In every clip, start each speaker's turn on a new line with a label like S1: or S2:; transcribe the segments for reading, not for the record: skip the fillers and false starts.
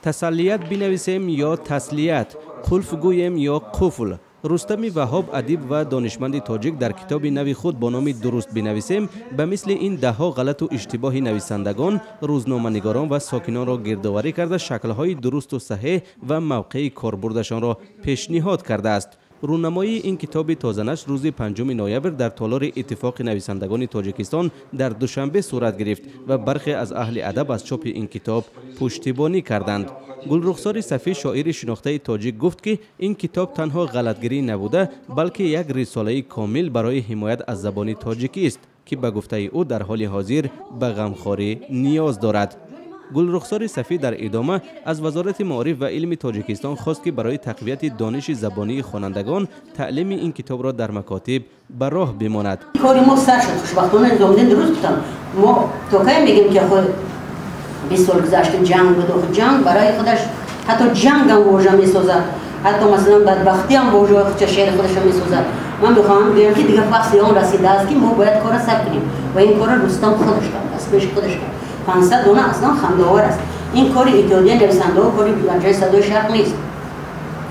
S1: Тасаллият бинависем ё таслият, қулф гӯем ё қуфл. Рустами Ваҳоб, адиб ва донишманди тоҷик, дар китоби нави худ бо номи «Дуруст бинависем» ба мисли ин даҳҳо ғалату иштибоҳи нависандагон, рӯзноманигорон ва сокинонро гирдоварӣ карда, шаклҳои дурусту саҳеҳ ва мавқеи корбурдашонро пешниҳод кардааст. Рӯнамоии ин китоби тозанашр рӯзи 5 ноябр дар толори Иттифоқи нависандагони Тоҷикистон дар Душанбе сурат гирифт ва бархе аз аҳли адаб аз чопи ин китоб пуштибонӣ карданд. Гулрухсори Сафӣ, шоири шинохтаи тоҷик, гуфт, ки ин китоб танҳо ғалатгирӣ набуда, балки як рисолаи комил барои ҳимоят аз забони тоҷикист, ки ба гуфтаи ӯ дар ҳоли ҳозир ба ғамхорӣ ниёз дорад. Гулрухсори Сафӣ дар идома аз Вазорати маориф ва илми Тоҷикистон хост, ки барои тақвияти дониши забонии хонандагон таълими ин китобро дар макотиб ба роҳ бимонад.
S2: Кори мо сар шуд, хушбахтона. Низомиддин дуруст гуфтам. Мо то кай мегем, ки худ 20 сол гузашта, ҷанг буд? Ҷанг барои худаш, ҳатто ҷангам вожа месозад, ҳатто, масалан, бадбахтиам вожаҳои худша, шеъри худашро месозад. Ман мехоҳам гӯям, ки дигар фасли он расидааст, ки мо бояд кора сар кунем ва ин корро Рустам худаш кард, аз пеши худаш кард. 500 дона аслан хандаовар аст. Ин кори Иттиҳодияи нависандаҳо, кори Маҷаллаи «Садои Шарқ» нест,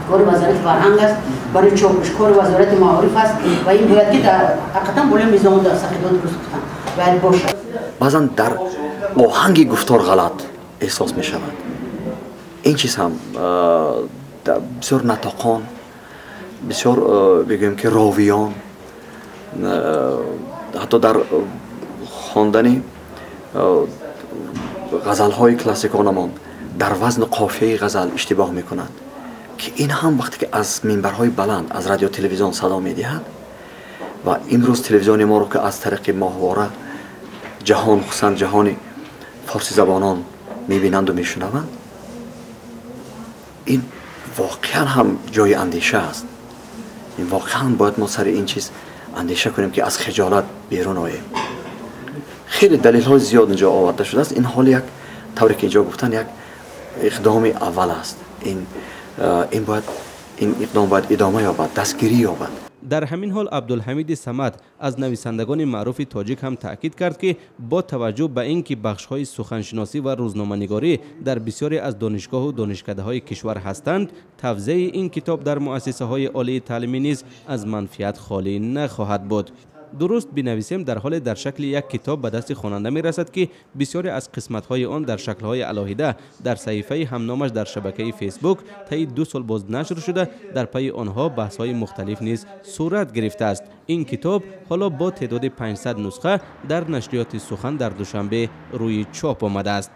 S2: кори Вазорати фарҳанг аст барои чопш, кори Вазорати маориф аст ва ин бояд ки дар ҳақиқатан болои мизону дар сақидо, дуруст гуфтам, бояд бошад.
S3: Баъзан дар оҳанги гуфтор ғалат эҳсос мешавад. Ин чиз ҳам бисёр натоқон, бисёр, бигӯем ки, ровиён ҳатто дар хондани ғазалҳои классиконамон дар вазну қофияи ғазал иштибоҳ мекунад, ки ин ҳам вақте ки аз минбарҳои баланд, аз радио, телевизион садо медиҳад ва имрӯз телевизиони моро, ки аз тариқи моҳвора ҷаҳон, хусусан ҷаҳони форсизабонон мебинанду мешунаванд, ин воқеан ҳам ҷои андеша аст. Ин воқеан бояд мо сари ин чиз андеша кунем, ки аз хиҷолат берун оем. Хеле далелҳои зиёд инҷо оварда шудааст. Ин ҳол як тавре ки инҷо гуфтан, як иқдоми аввал аст. Ин бояд, ин иқдом бояд идома ёбад, дастгирӣ ёбад.
S1: Дар ҳамин ҳол Абдулҳамиди Самад, аз нависандагони маъруфи тоҷик, ҳам таъкид кард, ки бо таваҷҷӯҳ ба ин ки бахшҳои суханшиносӣ ва рӯзноманигорӣ дар бисёре аз донишгоҳу донишкадаҳои кишвар ҳастанд, тавзеи ин китоб дар муассисаҳои олии таълимӣ низ аз манфиат холӣ нахоҳад буд. «Дуруст бинависем» дар ҳоле дар шакли як китоб ба дасти хонанда мерасад, ки бисёре аз қисматҳои он дар шаклҳои алоҳида дар саҳифаи ҳамномаш дар шабакаи Фейсбук таи 2 сол боз нашр шуда, дар пайи онҳо баҳсҳои мухталиф низ сурат гирифтааст. Ин китоб ҳоло бо теъдоди 500 нусха дар нашриёти «Сухан» дар Душанбе рӯи чоп омадааст.